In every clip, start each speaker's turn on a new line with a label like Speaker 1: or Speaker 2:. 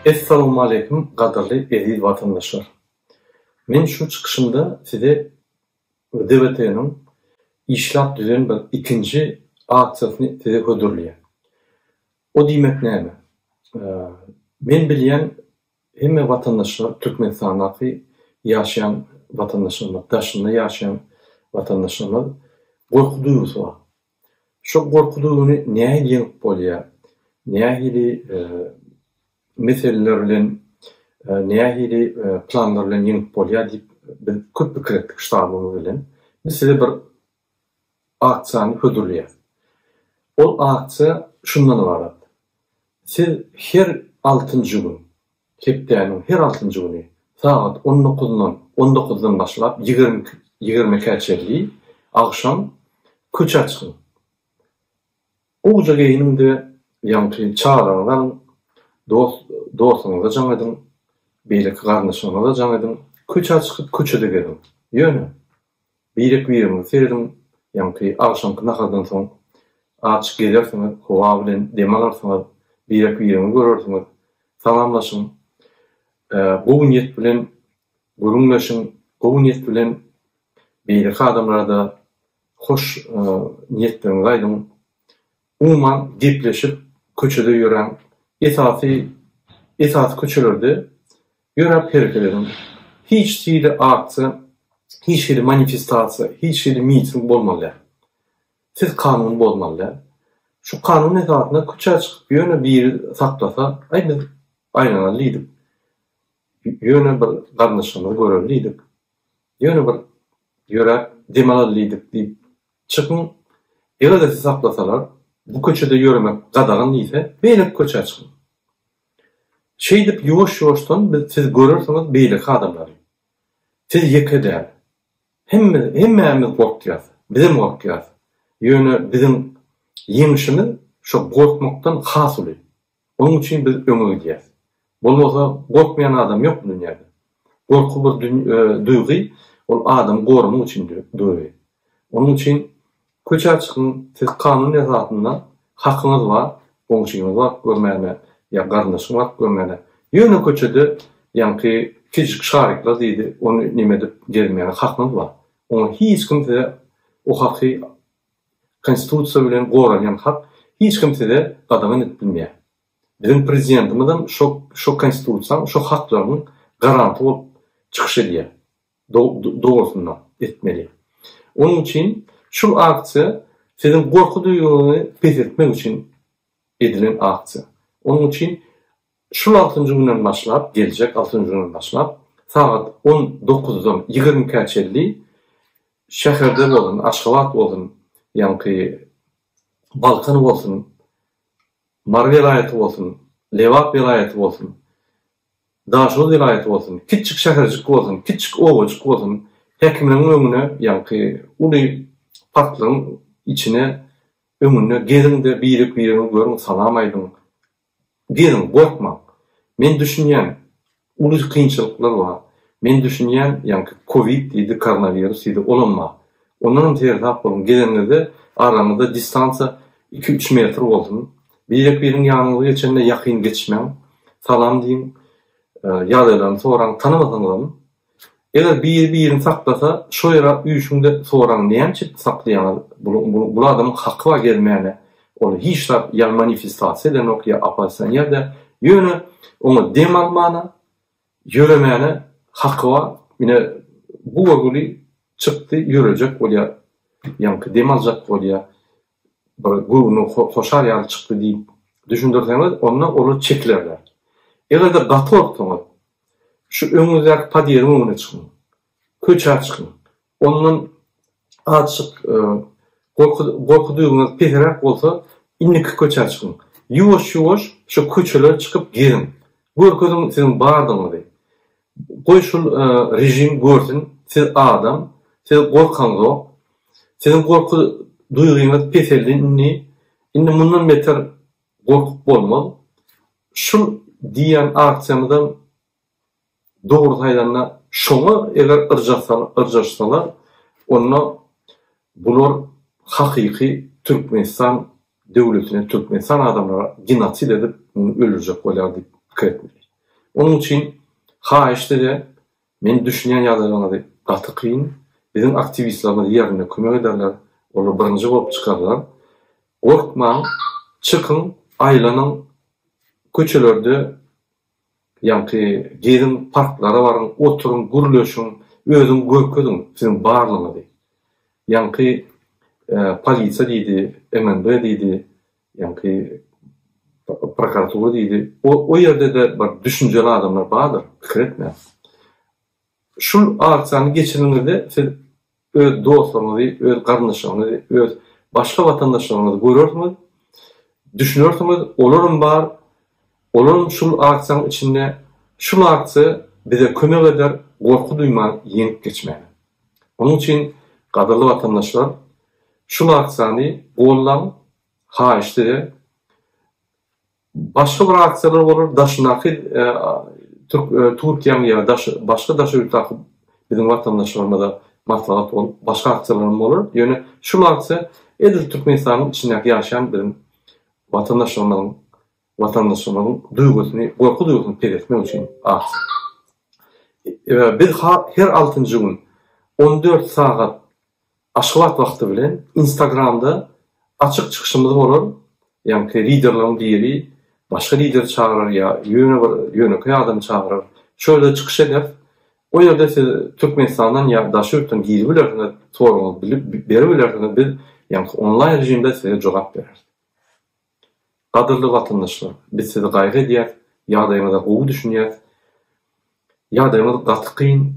Speaker 1: Essalawmaleýkim gadyrly eziz watandaşlar. Men şu çykyşymda size DWT-niň işläp düzen bir ikinji aksiýasyny size hödürleýän. O diýmek näme? Men bilýän hemme watandaşlar Türkmenistandaky ýaşaýan watandaşlarymyz, daşynda ýaşaýan watandaşlarymyz gorky duýgusy bar. Şo gorky duýgyny nähili ýeňip bolýar? Nähili meseleler bilen, nähili planlar bilen ýeňip bolýar diýip biz köp pikir etdik ştabymyz bilen. Biz size bir aksiýany hödürleýäris. Ol aksiýa şundan ybarat. Siz her altynjy gün, hepdäniň her altynjy güni sagat on dokuzdan, on dokuzdan başlap 20, 22-ä çenli agşam köçä çykyň. Gowuja geýiniň-de, ýaňky çagalaryňyzy alyň, dost, dostuňyza jaň ediň, beýleki garyndaşlaryňyza jaň ediň, köçä çykyp köçede geziň. Ýöne, Birek-biriňizi serediň, ýaňky agşamky nahardan soň azjyk gezersiňiz, howa bilen dem alarsyňyz, birek-biriňizi görersiňiz, salamlaşyň, gowy niýet bilen gürrüňleşiň, gowy niýet bilen beýleki adamlara-da hoş niýetleriňizi aýdyň. Umuman, gepleşip, köçede ýöräň, esasy esasy köçelerde Ýöräp hereket ediň. Hiç hili aksiýa, hiç hili manifestasiýa, hiç hili miting bolmaly däl. Siz kanuny bozmaly däl. Şu kanun esasynda köçä çykyp ýöne biri saklasa, aý biz aýlanaly diýdik. Ýöne bir garyndaşlarymyzy göreli diýdik. Ýöne bir ýöräp dem alaly diýdik diýip çykyň. Eger-de sizi saklasalar, bu köçede ýöremek gadagan diýse, beýleki köçä çykyň. Şeýdip ýuwaş-ýuwaşdan biz siz görersiňiz beýleki adamlary. Siz ýeke däl. Hemme hemmämiz gorkýas. Bizem gorkýas. Ýöne biziň ýeňşimiz şo gorkmakdan has uly. Onuň üçin biz öňe gidýäs. Bolmasa gorkmaýan adam ýok bu dünýäde. Gorky bir duýgy, ol adamy goramak üçin duýgy. Onuň üçin köçä çykyň, siz kanun esasynda hakyňyz bar, goňşyňyzy baryp görmäne ýa garyndaşyňy baryp görmäne. Ýöne köçede ýaňky kiçijik şarikler diýdi, ony neme edip gezmäne hakyňyz bar. Oňa hiç kim size o haky konstitusiýa bilen goralýan hak hiç kim size gadagan edip bilmeýär. Biziň prezidentimizem şo şo konstitusiýaň şo haklaryň garanty bolup çykyş edýär. Dogrusynda etmeli. Onuň üçin şul aksiýa siziň gorky duýgyňyzy peseltmek üçin edilen aksiýa. Onuň üçin şul altynjy günden başlap, geljek altynjy günden başlap sagat on dokuzdan ýigrimkä çenli şäherde bolsun, Aşgabat bolsun, ýaňky Balkan bolsun, Mary welaýaty bolsun, Lebap welaýaty bolsun, Daşoguz welaýaty bolsun, kiçjik şäherjik bolsun, kiçjik obajyk bolsun, häkimligiň öňüne, ýaňky uly parklaryň içine, öňünde geziň-de, birek-biregiňi görüň, salam aýdyň. Geziň, gorkmaň. Men düşünýän, uly kynçylyklar bar. Men düşünýän, ýaňky kowid diýdi, koronawirus diýdi, olam bar. Ondanam seresap boluň, gezeniňizde araňyzda distansiýa iki-üç metr bolsun. Birek-biriň ýanyňyza geçende ýakyn geçmäň. Salam diýiň, ýagdaýlaryny soraň, tanamasaňyzam. Eger biri birini saklasa, şo ýere üýşüň-de soraň, näme üçin saklaýaňyz, bul adamyň haky bar gezmäne, ol hiç zat ýa manifestasiýa edenok, ýa oppozisioner däl, ýöne oňa dem almana, ýöremäne haky bar, ine bu görgüli çykdy ýörejek bolýar, ýaňky dem aljak bolýar, bir göwni hoşal ýaly çykdy diýip düşündirseňiz, onda olar çekilerler. Eger-de gaty gorksaňyz, şu öňüňizdäki podýezdiň öňüne çykyň. Köçä çykyň. Ondan azjyk gorky gorky duýgyňyz peseräk bolsa, indiki köçä çykyň. Ýuwaş-ýuwaş şu köçelere çykyp geziň. Görkeziň siziň bardygyňyzy. Goý şul režim görsün, siz adam, siz gorkaňzok. Siziň gorky duýgyňyz peseldi indi. Indi mundan beter gorkup bolmaz. Şul diýýän aksiýamyzam Dogrusy aýdanda, şoňa eger yrjaşsalar, onda bular hakyky Türkmenistan döwletine, Türkmenistan adamlara genosid edip, muny öldürjek bolýar diýip pikir etmeli. Onuň üçin haýyş size, men düşünýän ýagdaýlaryňyzy gaty kyn, biziň aktiwistlerimiz ýerinde kömek ederler, olar birinji bolup çykarlar. Gorkmaň, çykyň, aýlanyň, köçelerde ýaňky geziň, parklara baryň, oturyň, gürleşiň, özüňi görkeziň, siziň barlygyňyzy. Ýaňky polisiýa diýdi, MNB diýdi, ýaňky prokuratura diýdi. O ýerde-de bir düşünjeli adamlar bardyr, pikir etmäň. Şul aksiýany geçireniňizde siz öz dostlaryňyzy, öz garyndaşlaryňyzy, öz başga watandaşlaryňyzy görersiňiz, düşünersiňiz, olaram bar, olaram şul aksiýanyň içinde, şul aksiýa bize kömek eder gorky duýman ýeňip geçmäge. Onuň üçin gadyrly watandaşlar, şul aksiýany gollaň, haýyş size. Başga bir aksiýalar bolar, daşyndaky türk Türkiýäň ýa daş başga daşary ýurtdaky biziň watandaşlarymyza maslahat bolup başga aksiýalar hem bolar. Ýöne şul aksiýa edil Türkmenistanyň içindäki ýaşaýan biziň watandaşlarymyzyň watandaşlarymyzyň duýgusyny, gorky duýgusyny peseltmek üçin aksiýa. Biz her altynjy gün 14 sagat Aşgabat wagty bilen Instagramda açyk çykyşymyz bolar, ýaňky liderleriň biri başga lideri çagyrar ýa ýöne bir ýönekeý adamy çagyrar. Şo ýerde çykyş ederis. O ýerde siz Türkmenistandan ýa daşary ýurtdan girip bilersiňiz, soragyňyzy bilip berip bilersiňiz, biz ýaňky onlaýn režimde size jogap bereris. Gadyrly watandaşlar, biz sizi gaýgy edýäs, ýagdaýyňyza gowy düşünýäs. Ýagdaýyňyz gaty kyn,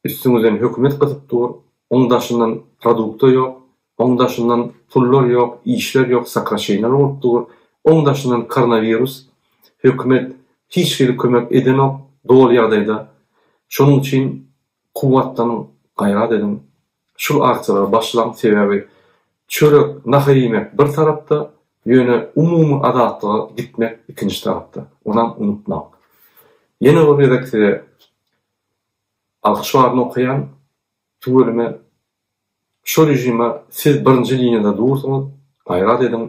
Speaker 1: Üstüňizden hökümet gysyp dur, oň daşyndan produkta ýok, oň daşyndan pullar ýok, işler ýok, sokraşeniýalar bolup dur, oň daşyndan koronawirus, hökümet hiç hili kömek edenok doly ýagdaýda. Şonuň üçin kuwwatlanyň, gaýrat ediň, şul aksiýalara başlaň, sebäbi çörek, nahar iýmek bir tarapda, ýöne umumy azatlyga gitmek ikinji tarapda, onam unutmaň. Ýene bir gezek size Alkyş baryny okaýan tüweleme şo režime siz birinji liniýada dursuňyz gaýrat ediň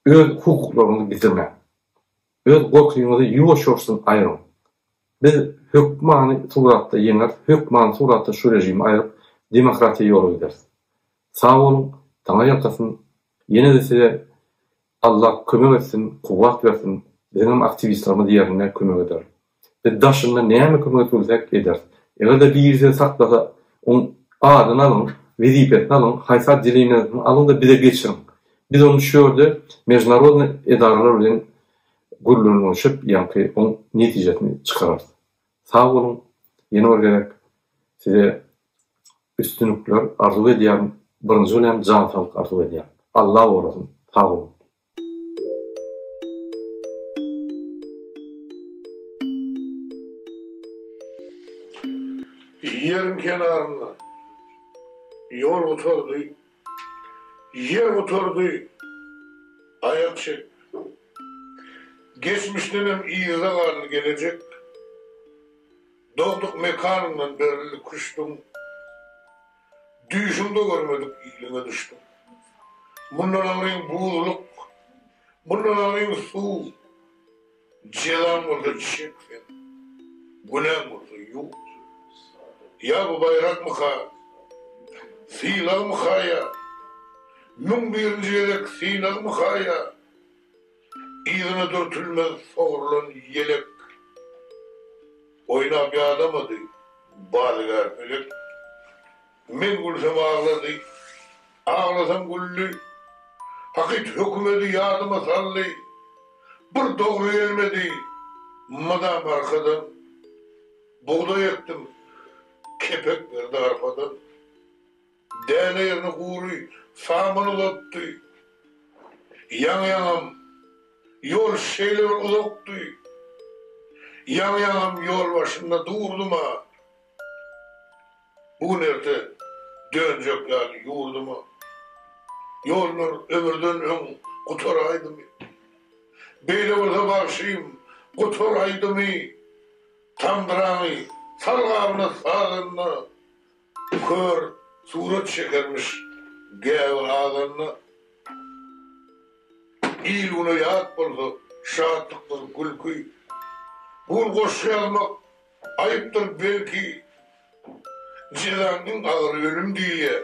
Speaker 1: öz hukuklaryňyzy gidirmäň öz gorkyňyzy ýuwaş ýuwaşdan aýryň biz hökmany suratda ýeňeris hökmany suratda şu režimi aýryp demokratiýa ýola gideris sag boluň taňa ýalkasyn ýenede size Allah kömek etsin kuwwat bersin biziňem aktiwistlerimiz ýerinde kömek eder. Biz daşynda näme kömek edip bilsek ederis. Egerde biri sizi saklasa oň adyny alyň wezipesini alyň haýsy otdeleniýasyny alyňda bize geçiriň. Biz ony şu ýerde mejnarodnyý edaralar bilen gürleňleşip ýaňky oň netijesini çykararys. Sag boluň ýene bir gezek size üstünlikler arzuw edýärin birinji bilen jan saglyk arzuw edýärin. Alla gorasyn. Sag boluň.
Speaker 2: Ýeriň kenarynda ýol gutardy, ýer gutardy, aýak çek. Geçmişdenem yzda galdy gelejek. Dogduk mekanyňdan berildi küştüň, Düýşüňde görmedik iliňe düşdüň. Mundan aňryň buzluk, mundan aňryň suw, Jezaň bolsa çek sen, günäň bolsa ýuw. Ýa bu baýrakmyka, sylagmyka ýa, 1001-nji gezek synagmyka ýa? Yzyna dürtülmez sogrulan ýelek. Oýnap ýadamady bazygär pelek. Men gülsem aglady, aglasam güldi. Hakyt hökümedi ýadyma saldy. Bir dogry gelmedi mydam arkadan. Bugdaý ekdim, kepek berdi arpadan. Däne ýerine gury saman uzatdy. Ýaňy-ýaňam ýol şeýle bir uzakdy. Ýaňy-ýaňam ýol başynda durdum-a. Bu gün-erte dönjek ýaly ýurduma. Ýollar ömürden öň gutaraýdymy? Beýle bolsa bagşym, gutar aýdymy. Tamdyraňy sal gabyna sazanda. Kör surat çekermiş gäbe azanda. Il-güne ýat bolsa şatlykdyr gülki. Bu gün goşgy ýazmak aýypdyr belki, Jezaň iň agyry ölüm diýýä.